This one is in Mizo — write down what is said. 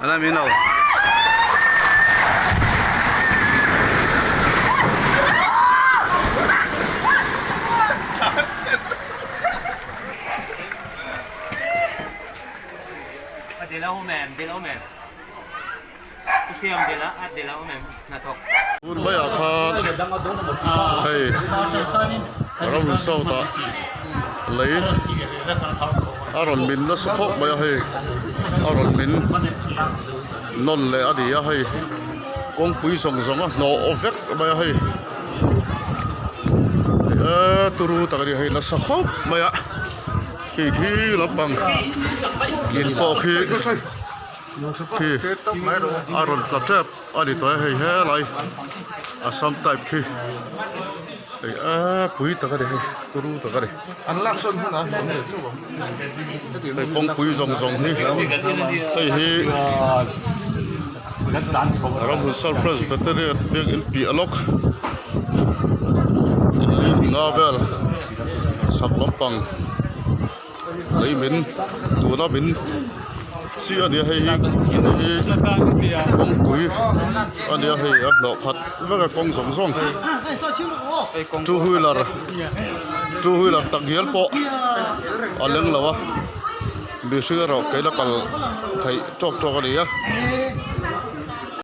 Ala min lo. Tun maiah khan hei ram resort ah lei a rawn min nasa khawp mai a hei a rawn min nawn leh a ni a hei kawngpui zawng zawng a hnawh vek mai a hei eee turu tak a ni hei nasa khawp mai a khi khi lampang in pawh khi. Khi a rawn tla tep a ni tawh e hei helai Assam type khi hei a pui tak a ni hei turu tak a ni hei kawngpui zawng zawng hi hei hi Ramhun Presbyterian biakin piah lawk inleng vel chhak lampang. Lei min tuna min chiah a nia hei hi hei hi kawngpui a nia hei a hnawh khat vek a kawng zawng zawng two wheeler two wheeler tak ngial pawh a leng lo a mihring erawh keila kal theih tawk tawk a ni a.